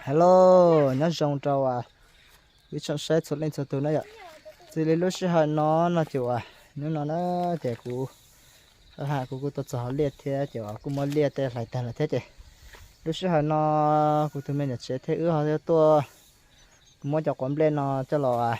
Hello, nyob zoo rau ib tsoom saib txhua leej txhua tus na yom. Txij li lub sij hawm no no ces uas hnub no na ces kuv, ha, kuv kuj tuaj txog hauv liaj thiab ces uas kuj muab liaj tej hlais tag lawm thiab ces lub sij hawm no kuv tus me niam tsev thiab wb ho tuaj muab cov quav nplej no coj los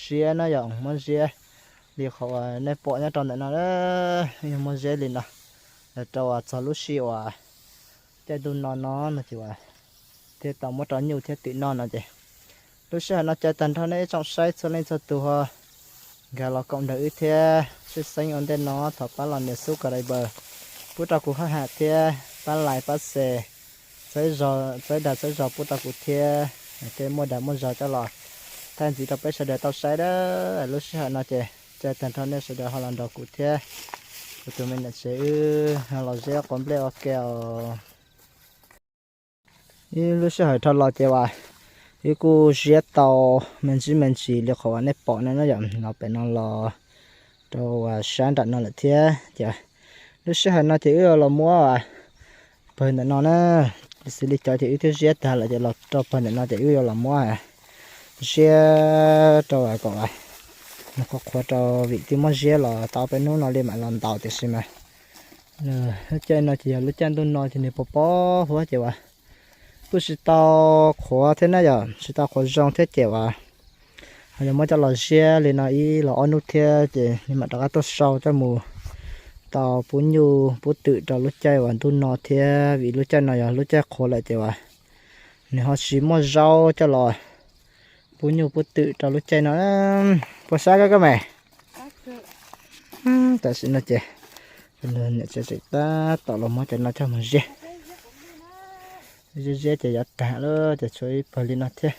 ziab na yom, muab ziab li qhov uas nej pom nyob rau ntawm no, yog muab ziab li no rau uas txog lub sij uas caij ntuj no no no ces uas thiaj tau muab rau nyuj thiab twm noj no ces lub sij hawm no caw tag nrho nej ib tsoom saib txhua leej txhua tus ho nkag los koom nrog wb thiab. Tshwj xeeb ua ntej no thov pab los nias subscribe pub rau kuv hab ham thiab pab like pab share, txhawb zog txhawb dag txhawb zog pub rau kuv thiab, tej muaj dag muaj zog coj los thaij ntxiv rau peb sawv daws tau saib dab. Lub sij hawm no ces caw tag nrho nej sawv daws ho los nrog kuv thiab kuv tus me niam tsev wb los ziab quav nplej ua ke os. Ib lub sij hawm dhau los ces uas wb kuj ziab tau me ntsis me ntsis li qhov uas nej pom no na yom, los pem no los rau uas sab nram no lawm thiab ces lub sij hawm no ces wb yuav los muab pawg ntawm no na, xws li cov ces wb twb ziab tag lawm ces los rau pawg ntawm no ces wb yuav los muab ziab rau kom nws qhuav qhuav rau vim twb muab ziab los tau peb hnub no li mam los ntaus tiam sis mas lub caij no ces yog lub caij ntuj no ces nws pos pos huab ces uas kuj tsis tau qhuav thiab na yom, tsis tau qhuav zoo thiab ces uas ho yuav muab coj los ziab li no ib los ob hnub thiab ces nws mam rov qab tuaj sau coj mus tau pub nyuj pub twm rau lub caij uas ntuj no thiab vim lub caij no yog lub caij qhuav lawm ces uas nws ho tsis muaj zaub coj los pub nyuj pub twm rau lub caij no. Puas sab koj koj me? Tam sim no ces niam tsev tseem tab tom los muab cov no coj mus ziab. Ziab ziab ces yuav tag lawm ces tshuav ib pawg li no thiab.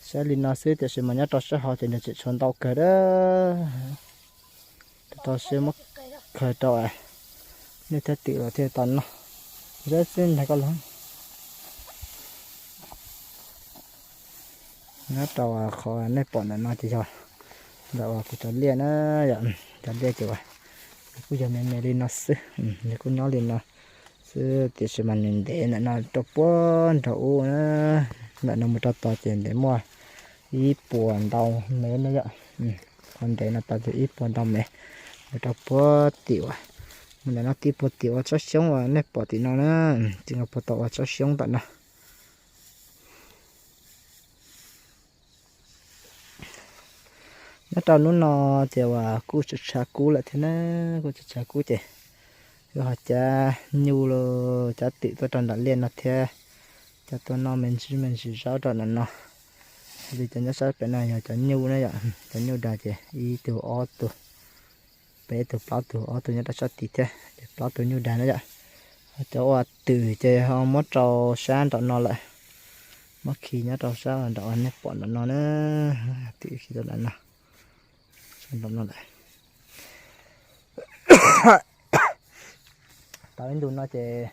Saib li no xwb tiam sis mas nyob rau sab hauv ces nws tseem tshuav ntau kawg dab. Rau siab muab khaws rau nej thiab twm los thiaj tau noj. Zeb xwb ntag koj los. Nyob rau qhov nej pom ntawm no ces yog ntawm uas kuv cov liaj na, yog cov liaj ces uas nws kuj yog me me li no xwb, nws kuj nyob li no xwb tiam sis mas nws ntev ntawm no rau puag nraum ub na, ntawm no mus rau tod ces ntev muaj ib puas ntau mev na yom. Qhov ntev no tod ces ib puas ntau mev, mus rau puag tim uas, mus ntawm no tib puag tim uas tsob xyoob uas nej pom tim no na, tsis nkaus puag tom uas tsob xyoob ntawm no. Nyob rau hnub no ces uas kuj tshav tshav kub lawm thiab na, kuj tshav tshav kub ces wb ho cab nyuj los cab twm tuaj rau nram liaj no thiab, coj tuaj noj me ntsis me ntsis zaub rau nram no. Li cov nyob sab pem no yog cov nyuj na yom, cov nyuj dag ces ib tug ob tug, peb tug plaub tug ob tug nyob rau sab tid thiab ces plaub tug nyuj dag na yom. Cov uas twm ces ho muab rau sab nram no lawm, muab khi nyob rau sab nram uas nej pom nram no na, twm khi rau nram no, sab nram no lawm. Tau ib ntus no ces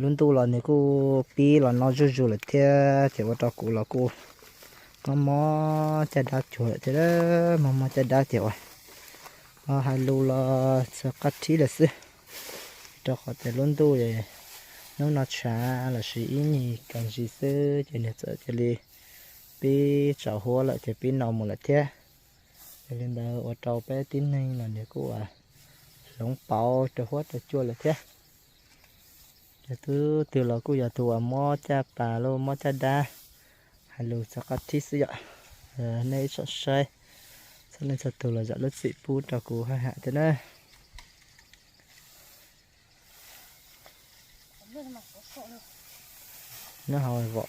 lub ntuj los nws kuj pib los no zuj zus lawm thiab ces ua rau kuv los kuj mob mob caj dab cuag lawm thiab, mob mob caj dab ces uas hais lus los txawv qab thib lawm xwb, rau qhov tias lub ntuj hnub no tshav lossis ib nyuag kas ntsis xwb ces nws txawm cia li pib tsaus huab lawm ces pib no mus lawm thiab. Yog li ntawd ua rau peb tib neeg los nws kuj uas hloov pauv rau huab rau cua lawm thiab. Ces tus twg los kuj yog tus uas mob caj pas los mob caj dab, hais lus txog qab thib xwb yom. Nej ib tsoom saib txhua leej txhua tus los zam lub txim pub rau kuv haj yam thiab na. Nyob hauv vom.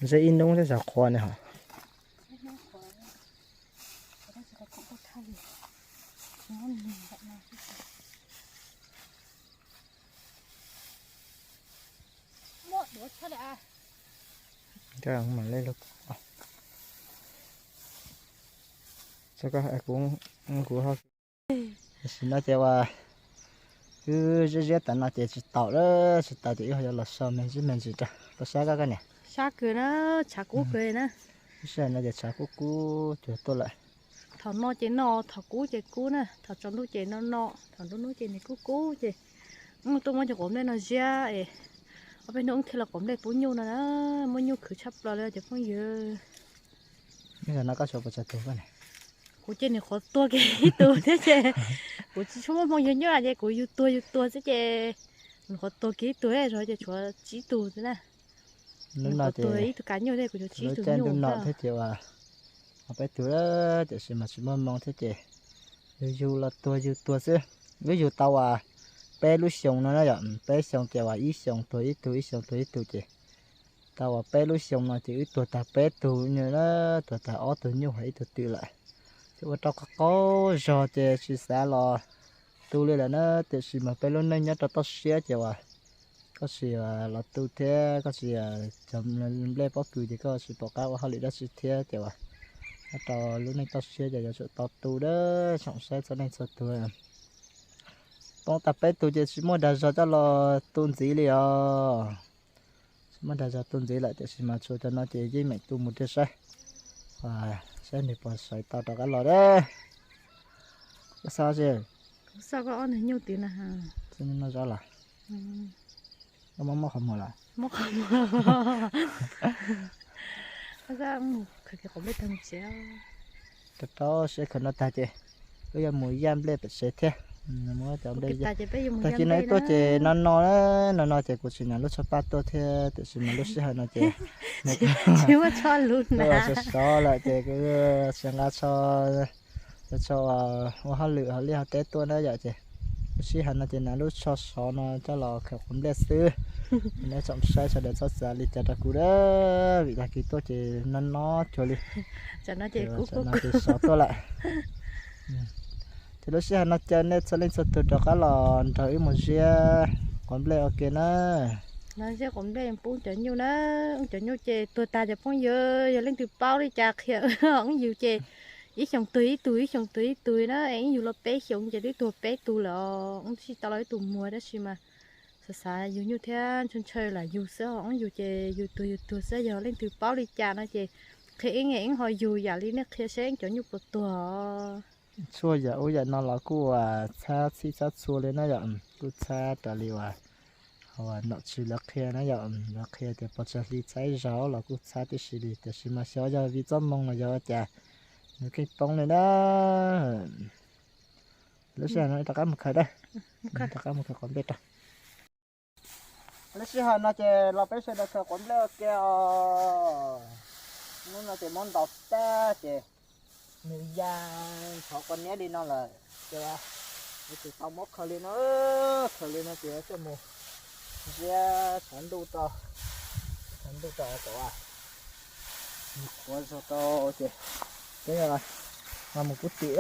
Ntshe ib hnub thiaj txog qhuav ne hos. Tam sim no ces uas wb ziab ziab tas no ces tsis taus lawm, tsis taus ces wb ho yuav los so me ntsis me ntsis rau. Puas sab koj koj niam? Sab kawg na, tshav kub kawg na. Sij hawm no ces tshav kub kub cuag tuaj lawm. Thaum no ces noj, thaum kub ces kub na, thaum tsaus ntuj ces no no, thaum nruab hnub ces nws kub kub ces wb tuaj muab cov quav nplej no ziab es ob peb hnub wb thiaj los quav nplej pub nyuj no na, muaj nyuj khwv tshaj plaws li cov phooj ywg. Nyob no koj tshuav puas tsawg tug koj ne? Kuv ces nws qhuav tuag kiag ib tug thiab ces kuv tsis tshua muaj hmoo yug nyuj ces kuv yug tuag yug tuag xwb ces nws qhuav tuag kiag ib tug zog ces tshuav tsib tug xwb na. Hnub no ces ib tug kav nyuj thiab kuv tshuav tsib tug nyuj no thiab ces uas peb tug tiam sis mas tsis muaj hmoo thiab ces yug yug los tuag yug tuag xwb. Wb yug tau uas peb lub xyoo no na yom, peb xyoo ces uas ib xyoo tuag ib tug, ib xyoo tuag ib tug ces tau uas peb lub xyoo no ces wb tuag tag peb tug nyuj na, tuag tag ob tug nyuj hos ib tug twm lawm. Ces ua rau qaug qaug zog ces tsis xav los tu li lawm na, tiam sis mas peb lub neej nyob rau toj siab ces uas koj tsis los tu thiab koj tsis cog nplej pob kws ces koj tsis pom qab ua hauj lwm dab tsi thiab ces uas nyob rau lub neej toj siab ces yuav tsum tau tu dab tsoom saib txhua leej txhua tus. Poob tag peb tug ces tsis muaj dag zog coj los tu ntxiv li os. Tsis muaj dag zog tu ntxiv lawm tiam sis mas tshuav cov no ces yeej meem tu mus rau saib, saib nws puas sawv tau rov qab los dab. Koj xav si, xav koj ob nws nyuj tid na. Xav noj zab los, koj mob mob qhov muag los. Rau rau siab khaws no tag ces wb yuav mus yaj nplej pem tsev thiab. Tag kis no wb tuaj ces no no, no no ces kuv tsis nyiam lub tsho paj tuaj thiab tiam sis mas lub sij hawm no ces sov sov lawm ces kuv tsis nqa tsho, tsho ua hauj lwm hauv liaj hauv teb tuaj na yom ces lub sij hawm no ces nqa lub tsho sov no coj los khaws quav nplej xwb. Nej tsoom saib sawv daws txhob xav li cas rau kuv dab, vim tag kis tuaj ces no no cuag li. Ces sov tuaj lawm. Ces lub sij hawm no caw nej txhua leej txhua tus rov qab los nrog wb mus ziab quav nplej ua ke na. Ziab quav nplej pub cov nyuj na, cov nyuj ces tuag tag cov phooj ywg, yog leej twg paub li cas qhia wb, wb yug ces ib xyoos tuag ib tug, ib xyoos tuag ib tug na, es wb yug los peb xyoos ces twb tuag peb tug lawm, wb tsis tau los ib tug muag tab sis mas xav xav yug nyuj thiab ntshaw ntshaw lam yug xwb, wb yug ces yug tuag yug tuag xwb, yog leej twg paub li cas no ces qhia wb, wb ho yug yam li nej qhia seb cov nyuj puas tuag. Tshuaj yam ub yam no los kuj txhab txhij txhab txhua li na yom, kuj txhab raws li uas nom tswv lawv qhia na yom, lawv qhia tias pos tsawg hli txhab ib zaug los kuj txhab tib si li, tiam sis mas xyov yog vim txoj hmoo los yog cas nws pheej poob li na. Lub sij hawm no rov qab mus khaws dab, rov qab mus khaws quav nplej rau. Lub sij hawm no ces los peb sawv daws khaws quav nplej ua ke os. Hnub no ces muab ntaus tag ces nws ya ntxhov qua niab li no lawm ces yuav tsum tau muab khaws li no, khaws li no ces yuav coj mus ziab tshav ntuj rau, tshav ntuj rau tau nws qhuav zog tau ces peb ho mus pub tim.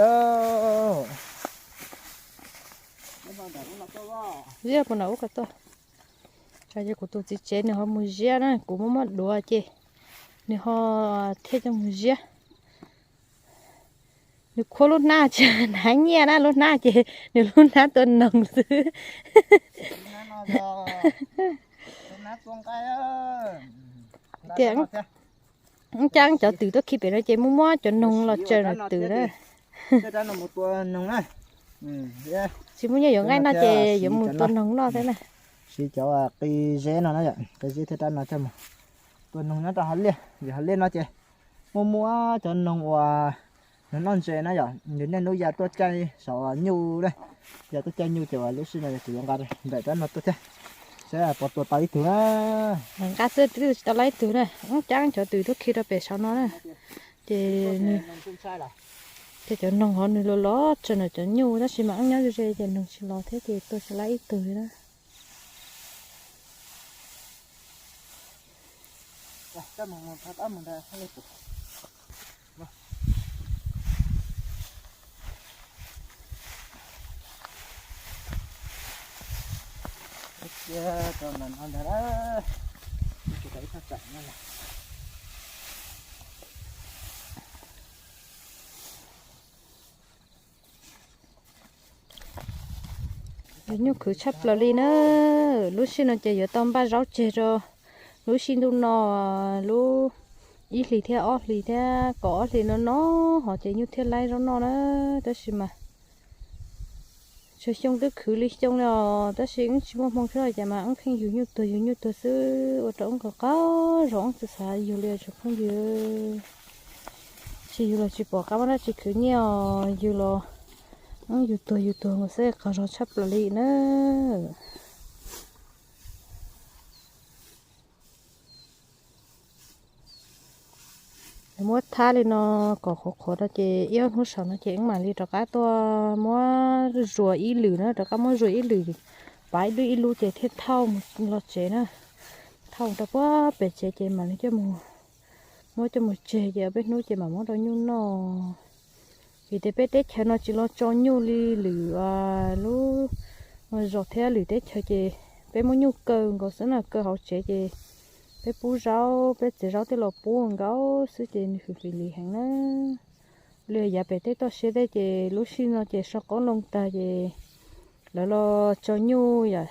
Ziab puas nram ub ko tuaj. Ces kuv tus txiv tsev nws ho mus ziab na, kuv muab muab duav ces nws ho thiaj coj mus ziab. Nws khuab lub hnab tsis hnav nyiaj na, lub hnab ces nws lub hnab tua noog xwb. Tias, ub, cab cov twm tuaj khi pem no ces muab muab cov noog los tsaws ntawm twm na. Tsis muaj nyiaj yuav nqaij noj ces yuav mus tua noog noj thiab na. Siv cov qi zeb no na yom, qi zeb thiab rab no coj mus tua noog nyob rau hauv liaj, vim hauv liaj no ces muaj muaj cov noog uas nws noj ntses na yom, nws niaj hnub ya tuaj caij saum nyuj na, ya tuaj caij nyuj ces uas lub sij no ces kuv yuav nqa nplaim rab no tuaj thiab, saib puas tua tau ib tug na. Nqa xwb twb tsis tau tau ib tug na, ub, cab cov twm tuaj khi rau pem saum no na. Ces, ces cov noog hov nws los los tsaws ntawm cov nyuj tab sis mas wb nyob ze ze ces noog tsis los thiab ces tua tsis tau ib tug li na. Yuav nyuj khwv tshaj plaws li na. Lub sij no ces yuav tau npaj zaub tseg rau lub sij ntuj no, lub ib hlis thiab ob hlis thiab kaum ob hlis no no hov ces nyuj thiaj laib zaub noj na. Tab sis mas tsawg xyoo twb khwv li xyoo li os, tab sis wb tsis muaj hmoo thiab los cas mas wb pheej yug nyuj tuag yug nyuj tuag xwb ua rau wb qhov qab zog wb tsis xav yug li os tsoom phooj ywg. Tsis yug los tsis pom qab muaj dab tsi khwv nyiaj os, yug los wb yug tuag yug tuag nkaus xwb qhov zog tshaj plaws li na. Muab thab li no kom qhuav qhuav no ces ib ob hnub saum no ces wb mam li rov qab tuaj muab zuas ib lwm na, rov qab muab zuas ib lwm, pav ib lub ib lub ces thiaj thauj mus los tsev na. Thauj mus rau puag pem tsev ces mam li coj mus, muab coj mus tseg ces peb hnub ces mam muab rau nyuj noj. Vim tias peb teb chaws no tsis los tso nyuj li lwm lub zos thiab lwm teb chaws ces peb muab nyuj kaw nkaus xwb na, kaw hauv tsev ces peb pub zaub, peb txiav zaub tej los pub nkaus xwb ces nws fim fim li heev na. Li yav pem tej toj siab tej ces lub sij no ces sau qoob loo tag ces lawv los tso nyuj yam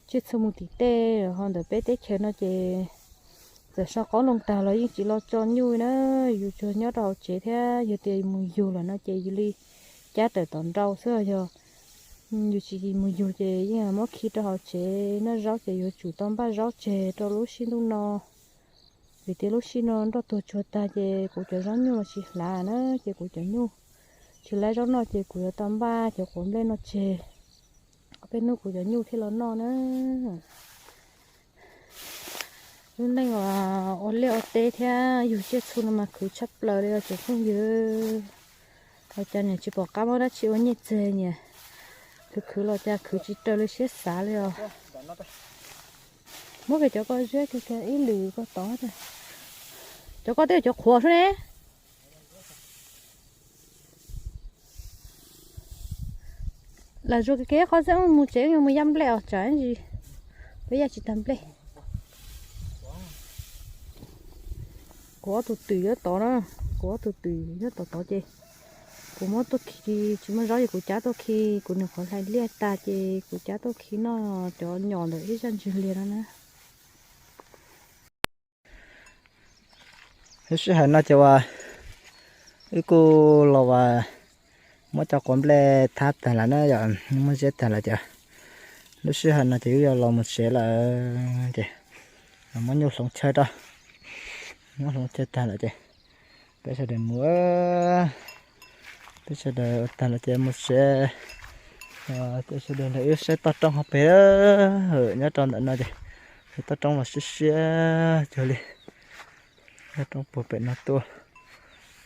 tsiaj txhu mus tim tej, ho ntawm peb teb chaws no ces txawm sau qoob loo tag los yeej tsis los tso nyuj na. Yus tsuas nyob rau hauv tsev thiab yog tias mus yug lawm no ces yus li cab tawm tom nraud xwb, yog yus tsis mus yug ces yeej muab khi rau hauv tsev noj zaub ces yuav tsum tau npaj zaub tseg rau lub sij ntuj no. Vim tias lub sij no nroj tuag tsuag tag ces kuv cov zaub nyuj los tsis hlav na, ces kuv cov nyuj tsis laib zaub noj ces kuv yuav tau npaj cov quav nplej no tseg, peb hnub kuv cov nyuj thiaj los noj na. Lub neej uas ua liaj ua teb thiab yug tsiaj txhu no mas khwv tshaj plaws li os tsoom phooj ywg. Ua cas niam tsis pom qab muab dab tsi ua nyiaj txiag niam, khwv khwv los cas khwv tsis raws li siab xav li os. Muab kiag cov ko ziab kiag ib lwm ko tod. Cov ko twb yog cov qhuav xwb ne. Lam zuag kiag qhov xwb mus tsev, mus ya nplej os tsam ntsis peb ya tsis tag nplej. Kuv ob tug twm nyob tod na, kuv ob tug twm nyob tod tod ces kuv muab tuaj khi, tsis muaj zaub ces kuv cab tuaj khi, kuv nws qhuav hlais liaj tag ces kuv cab tuaj khi noj cov nyom ntawm ib zaj ntswg liag no na. Lub sij hawm no ces uas wb kuj los uas muab cov quav nplej thab tag lawm na yom, muab ziab tag lawm ces lub sij hawm no ces wb yuav los mus tsev lawm ces muab nyuj hloov chaw rau, muab hloov chaw tag lawm ces peb sawv daws mus, peb sawv daws ua tag lawm ces mus tsev. Peb sawv daws ntawd wb saib toj roob hauv pes, nyob rau ntawm no ces toj roob los siab siab cuag li. Toj roob puag pem no tuaj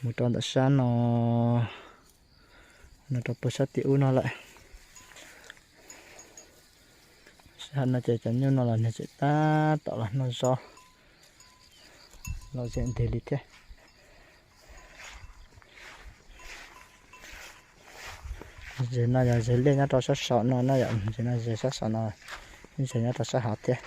mus rau ntawm sab no, no rau puag sab tim ub no lawm. Sij hawm no ces cov nyuj no los nws tseem tab tom los noj zaub los ze nteg li thiab. Ze no yog ze liaj nyob rau sab saum no na yom, ze no ze sab saum no, ze nyob rau sab hauv thiab.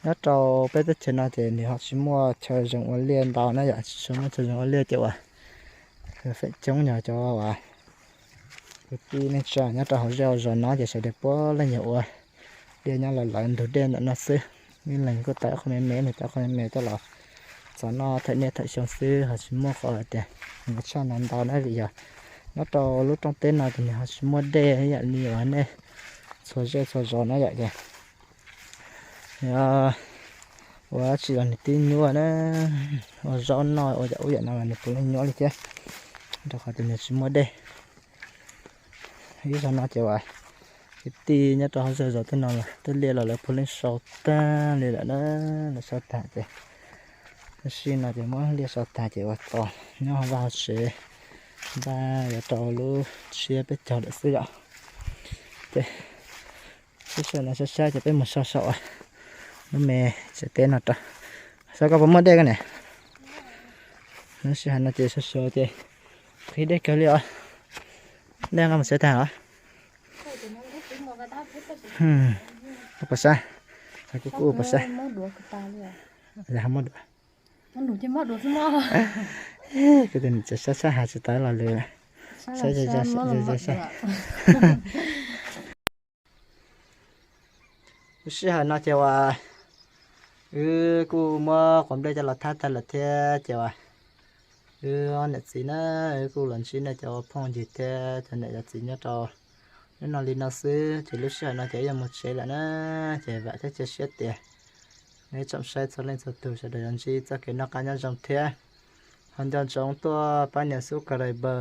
Nyob rau peb teb chaws no ces nws ho tsis muaj chaw zoo ua liaj ntau na yom, tsis muaj chaw zoo ua liaj ces uas feem coob yog cov uas kwv tij neej tsa nyob rau hauv zej hauv zos no ces sawv daws puav leej yog ua liaj nyob los lawv ntug dej ntawm no xwb. Ib leeg kuj tau qhov me me, nws tau qhov me me coj los txov noj thawm niaj thawm xyoo xwb, ho tsis muaj qhov hais tias nws tshaj no ntau na, vim yog nyob rau lub rooj teb no ces nws ho tsis muaj dej ib yam li uas nej txhua zej txhua zos na yom. Ces ua dab tsi los nws tib nyuaj na, ua zaub noj ua yam ub yam no mas nws puav leej nyuaj li thiab, rau qhov tias nws tsis muaj dej. Ib zaug no ces uas kwv tij nyob rau hauv zej zos tej no los tej liaj los lawv puav leej sau tag li lawm na, lawv sau tag ces lub sij no ces muab liaj sau tag ces ua tos nyob hauv vaj hauv tsev, npaj yuav rau lub tsiab peb caug lawm xwb yom. Ces lub sij hawm no sab sab ces peb mus so saum lub me tsev teb no rau, saib koj puas muaj dej koj niam. Lub sij hawm no ces so so ces qhib dej kawg li os. Dej nqa mus tsev tag los? Ua pas sab, kuv kuj ua pas sab. Yog ho muab dua. Kuv tias nws tseem sab sab has tsis tau los lwm. Sab sab. Lub sij hawm no ces uas Wb kuj muab quav nplej coj los thab tag lawm thiab ces uas wb ob niam txiv na, wb kuj los ntsib nej cov ua phooj ywg thiab cov niam cov txiv nyob rau hnub no li no xwb, ces lub sij hawm no ces wb yuav mus tsev lawm na. Ces vam thiab cia siab tias nej tsoom saib txhua leej txhua tus sawv daws yuav ntsib txoj kev noj qab nyob zoo thiab ho nco ntsoov tuaj pab nias subscribe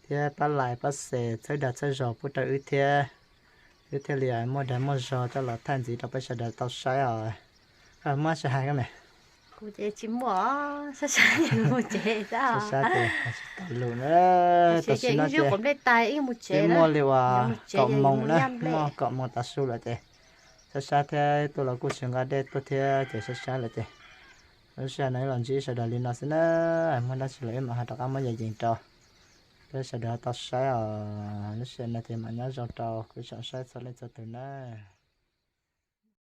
thiab pab like pab share txhawb dag txhawb zog pub rau wb thiab, wb thiaj li muaj dag muaj zog coj los thaij ntxiv rau peb sawv daws tau saib os. Koj muaj sij hawm koj me? Kuv ces tsis muaj, sab sab mus tsev, sab sab ces tsis tau lus na. Tam sim no ces tsis muaj li uas kaum moos na, muaj kaum moos tav su lawm ces sab sab thiab tuaj los kuj tsis nqa dej tuaj thiab ces sab sab lawm ces lub sij hawm no los ntsib sawv daws li no xwb na. Muaj dab tsi los wb mam ho rov qab muab yos yees rau peb sawv daws tau saib os. Lub sij hawm no ces mam nyob zoo rau kuv tsoom saib txhua leej txhua tus na.